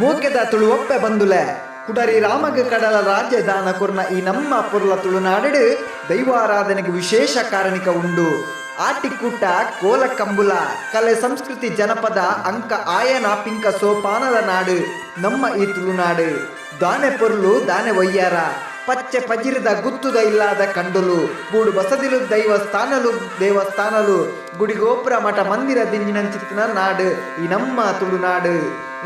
ಮೋಕೆದ ತುಳುವಪ್ಪೆ ಬಂದುಲೆ ಕುಡರಿ ರಾಮಗ ಕಡಲ ರಾಜ್ಯ ದಾನ ಕೊರ್ನ ಈ ನಮ್ಮ ಪೊರ್ಲ ತುಳುನಾಡು ದೈವಾರಾಧನೆಗೆ ವಿಶೇಷ ಕಾರಣಿಕ ಉಂಡು. ಆಟಿಕೂಟ, ಕೋಲ ಕಂಬುಲ, ಕಲೆ ಸಂಸ್ಕೃತಿ ಜನಪದ ಅಂಕ ಆಯನ ಪಿಂಕ ಸೋಪಾನದ ನಾಡು ನಮ್ಮ ಈ ತುಳುನಾಡು. ದಾನೆ ಪೊರ್ಲು ದಾನೆ ವಯ್ಯಾರ, ಪಚ್ಚೆ ಪಜಿರದ ಗುತ್ತುದ ಇಲ್ಲಾದ ಕಂಡುಲು, ಬೂಡು ಬಸದಿಲು ದೈವಸ್ಥಾನಲು ದೇವಸ್ಥಾನಲು, ಗುಡಿಗೋಪುರ ಮಠ ಮಂದಿರ ದಿಂಜಿನಂಚಿತ್ತಿನ ನಾಡು ಈ ನಮ್ಮ ತುಳುನಾಡು.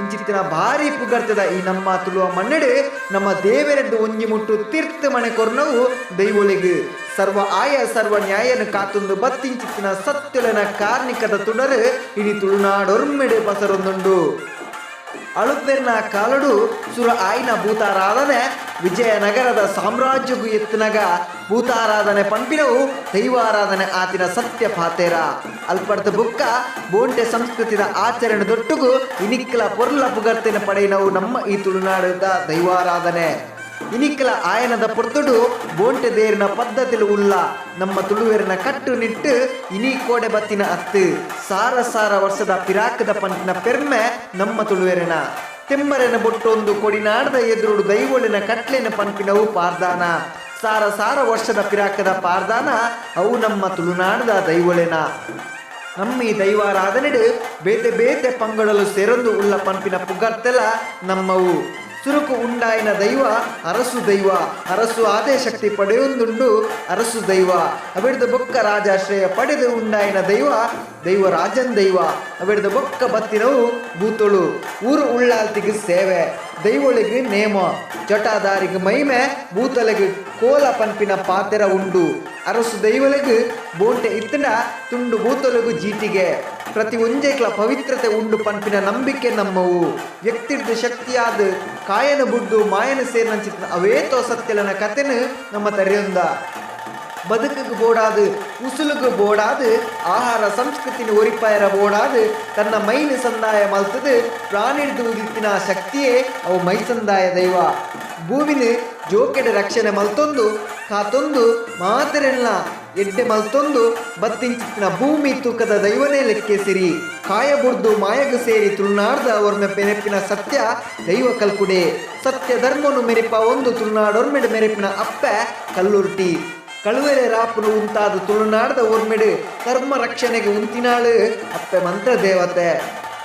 ಇಂಚಿತ್ತಿನ ಭಾರಿ ಪುಗರ್ತದ ಈ ನಮ್ಮ ತುಳುವ ಮಣ್ಣಡು ನಮ್ಮ ದೇವರದ್ದು ಒಂಜಿ ಮುಟ್ಟು ತೀರ್ಥ ಮಣೆ ಕೊರ್ನವು ದೈವೊಳಿಗು. ಸರ್ವ ಆಯ ಸರ್ವ ನ್ಯಾಯನು ಕಾತುಂದು ಬತ್ತಿಂಚಿತ್ತಿನ ಸತ್ಯೊಲೆನ ಕಾರ್ನಿಕದ ತುಡರು ಇಡೀ ತುಳುನಾಡೊರ್ಮೆಡು ಬಸರೊಂದುಂಡು. ಅಳುಪೆರ್ನ ಕಾಲಡು ಸುರ ಆಯ್ನ ಭೂತಾರಾಧನೆ ವಿಜಯನಗರದ ಸಾಮ್ರಾಜ್ಯಗು ಎತ್ತನಗ ಭೂತಾರಾಧನೆ ಪಂಪಿನವು ದೈವಾರಾಧನೆ ಆತಿನ ಸತ್ಯ ಪಾತೇರ. ಅಲ್ಪಡ್ತ ಬುಕ್ಕ ಬೋಂಟೆ ಸಂಸ್ಕೃತಿದ ಆಚರಣೆ ದೊಟ್ಟುಗು ಇನಿಕ್ಕಲ ಪೊರ್ಲ ಪುಗರ್ತೆನ ಪಡೆಯಿನವು ನಮ್ಮ ಈ ತುಳುನಾಡದ ದೈವಾರಾಧನೆ. ಇನಿಕ್ಕಲ ಆಯನದ ಪೊರ್ತುಡು ಬೋಂಟೆ ದೇರಿನ ಪದ್ಧತಿಲು ಉಲ್ಲ ನಮ್ಮ ತುಳುವೆರಿನ ಕಟ್ಟುನಿಟ್ಟು ಇನಿ ಕೋಡೆ ಬತ್ತಿನ ಅತ್ತು ಸಾರ ಸಾರ ವರ್ಷದ ಪಿರಾಕದ ಪಂಟಿನ ಪೆರ್ಮೆ ನಮ್ಮ ತುಳುವೆರಿನ. ತೆಮ್ಮರೆನ ಬೊಟ್ಟೊಂದು ಕೊಡಿನಾಡದ ಎದುರುಡು ದೈವೊಳಿನ ಕಟ್ಲೆನ ಪನ್ಪಿನವು ಪಾರ್ದಾನ. ಸಾರ ಸಾರ ವರ್ಷದ ಪಿರಾಕದ ಪಾರ್ದಾನ ಅವು ನಮ್ಮ ತುಳುನಾಡದ ದೈವೊಳೆನ. ನಮ್ಮ ಈ ದೈವಾರಾಧನೆಡು ಬೇತೆ ಬೇತೆ ಪಂಗಡಲು ಸೇರೊಂದು ಉಳ್ಳ ಪನ್ಪಿನ ಪುಗರ್ತೆಲ ನಮ್ಮವು. ಸುರುಕು ಉಂಡಾಯಿನ ದೈವ ಅರಸು ದೈವ, ಅರಸು ಆದೇ ಶಕ್ತಿ ಪಡೆಯೊಂದುಂಡು ಅರಸು ದೈವ. ಅವಿಡ್ದ ಬೊಕ್ಕ ರಾಜಾಶ್ರಯ ಪಡೆದು ಉಂಡಾಯಿನ ದೈವ ದೈವ ರಾಜನ್ ದೈವ. ಅವಿಡ್ದ ಬೊಕ್ಕ ಬತ್ತಿನವು ಭೂತೊಳು. ಊರು ಉಳ್ಳಾಲ್ತಿಗೆ ಸೇವೆ, ದೈವೊಳಿಗೆ ನೇಮ, ಜಟಾದಾರಿಗೆ ಮೈಮೆ, ಭೂತಲೆಗೆ ಕೋಲ ಪನ್ಪಿನ ಪಾತೆರ ಉಂಡು. ಅರಸು ದೈವಲೆಗು ಬೋಂಟೆ ಇತ್ತಂಡ ತುಂಡು ಭೂತೊಲೆಗು ಜೀಟಿಗೆ. ಪ್ರತಿ ಒಂಜೇಕ್ಲ ಪವಿತ್ರತೆ ಉಂಡು ಪನ್ಪಿನ ನಂಬಿಕೆ ನಮ್ಮವು. ವ್ಯಕ್ತಿರ್ದು ಶಕ್ತಿಯಾದ ಕಾಯನ ಬುಡ್ಡು ಮಾಯನ ಸೇರಿನಂಚಿತ್ತಿನ ಅವೇತೋ ಸತ್ಯಲನ ಕತೆನು ನಮ್ಮ ತರೆಯೊಂದ. ಬದುಕುಗೆ ಬೋಡಾದು ಉಸುಲುಗು ಬೋಡಾದು ಆಹಾರ ಸಂಸ್ಕೃತಿನ ಒರಿಪಾಯರ ಬೋಡಾದು ತನ್ನ ಮೈನ ಸಂದಾಯ ಮಲ್ತದು ಪ್ರಾಣಿಡ್ದು ಉದಿತ್ತಿನ ಶಕ್ತಿಯೇ ಅವು ಮೈಸಂದಾಯ ದೈವ. ಭೂಮಿನ ಜೋಕೆಡೆ ರಕ್ಷಣೆ ಮಲ್ತೊಂದು ಕಾತೊಂದು ಮಾತೆರೆಲ್ಲ ಎಡ್ಡೆ ಮಲ್ತೊಂದು ಬತ್ತಿಂಚಿತ್ತಿನ ಭೂಮಿ ತೂಕದ ದೈವನೇ ಲೆಕ್ಕೆಸಿರಿ. ಕಾಯ ಬುಡ್ದು ಮಾಯಗು ಸೇರಿ ತುಳುನಾಡ್ದ ಒರ್ಮೆ ಪೆನೆಪ್ಪಿನ ಸತ್ಯ ದೈವ ಕಲ್ಕುಡೆ. ಸತ್ಯ ಧರ್ಮನು ಮೆರಿಪ ಒಂದು ತುಳುನಾಡೊರ್ಮೆಡು ಮೆರೆಪಿನ ಅಪ್ಪೆ ಕಲ್ಲುರ್ಟಿ. ಕಳುವೆರೆ ರಾಪುನು ಉಂತಾದ ತುಳುನಾಡದ ಒರ್ಮೆಡು ಧರ್ಮ ರಕ್ಷಣೆಗೆ ಉಂತಿನಾಳು ಅಪ್ಪೆ ಮಂತ್ರ ದೇವತೆ.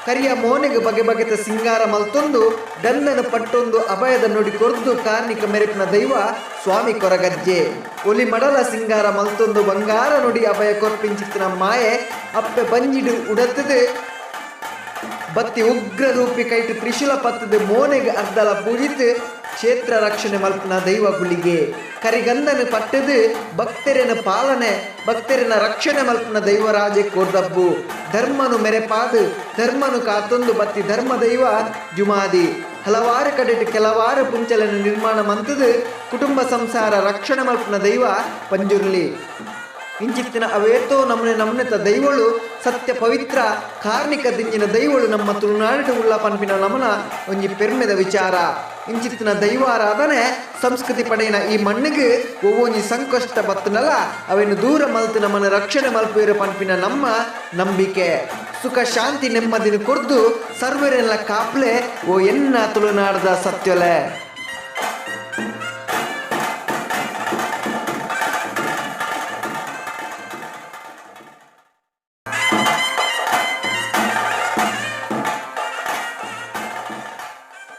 ಕರಿಯ ಮೋನೆಗೆ ಬಗೆ ಬಗೆತ ಸಿಂಗಾರ ಮಲ್ತೊಂದು ಗಂಧನ ಪಟ್ಟೊಂದು ಅಭಯದ ನುಡಿ ಕೊರ್ದು ಕಾರ್ನಿಕ ಮೆರೆಪಿನ ದೈವ ಸ್ವಾಮಿ ಕೊರಗಜ್ಜೆ. ಒಲಿ ಮಡಲ ಸಿಂಗಾರ ಮಲ್ತೊಂದು ಬಂಗಾರ ನುಡಿ ಅಭಯ ಕೊರ್ಪಿಂಚಿತ್ತಿನ ಮಾಯೆ ಅಪ್ಪೆ ಬಂಜಿಡು ಉಡತದು ಬತ್ತಿ ಉಗ್ರ ರೂಪಿ ಕೈಟು ತ್ರಿಶೂಲ ಪತ್ತದ ಮೋನೆಗೆ ಅರ್ಧಲ ಪೂಜಿತು ಕ್ಷೇತ್ರ ರಕ್ಷಣೆ ಮಲ್ಪನ ದೈವ ಗುಳಿಗೆ. ಕರಿಗಂಧನ ಪಟ್ಟದು ಭಕ್ತರಿನ ಪಾಲನೆ ಭಕ್ತರಿನ ರಕ್ಷಣೆ ಮಲ್ಪನ ದೈವರಾಜೆ ಕೋರ್ದಬ್ಬು. ಧರ್ಮನು ಮೆರೆಪಾದು ಧರ್ಮನು ಕಾತೊಂದು ಬತ್ತಿ ಧರ್ಮ ದೈವ ಜುಮಾದಿ. ಹಲವಾರು ಕಡೆಟ್ ಕೆಲವಾರು ಪುಂಚಲನ ನಿರ್ಮಾಣ ಮಂತದು ಕುಟುಂಬ ಸಂಸಾರ ರಕ್ಷಣೆ ಮಲ್ಪನ ದೈವ ಪಂಜುರ್ಲಿ. ಇಂಚಿತ್ತಿನ ಅವೇತೋ ನಮನೆ ನಮನೆತ ದೈವಳು ಸತ್ಯ ಪವಿತ್ರ ಕಾರ್ನಿಕ ದಿಂಜಿನ ದೈವಳು ನಮ್ಮ ತುಳುನಾಡಿನ ಉಳ್ಳ ಪನ್ಪಿನ ನಮನ ಒಂಜಿ ಪೆರ್ಮೆದ ವಿಚಾರ. ಇಂಚಿತ್ತಿನ ದೈವಾರಾಧನೆ ಸಂಸ್ಕೃತಿ ಪಡೆಯಿನ ಈ ಮಣ್ಣಿಗೆ ಒವ್ವೊಂಜಿ ಸಂಕಷ್ಟ ಬತ್ತನಲ್ಲ ಅವೆನ್ನು ದೂರ ಮಲ್ತು ನಮ್ಮನ್ನು ರಕ್ಷಣೆ ಮಲ್ಪುವಿರ ಪನ್ಪಿನ ನಮ್ಮ ನಂಬಿಕೆ. ಸುಖ ಶಾಂತಿ ನೆಮ್ಮದಿನ ಕೊರ್ದು ಸರ್ವರೆಲ್ಲ ಕಾಪ್ಲೆ ಓ ಎನ್ನ ತುಳುನಾಡದ ಸತ್ಯೊಲೆ.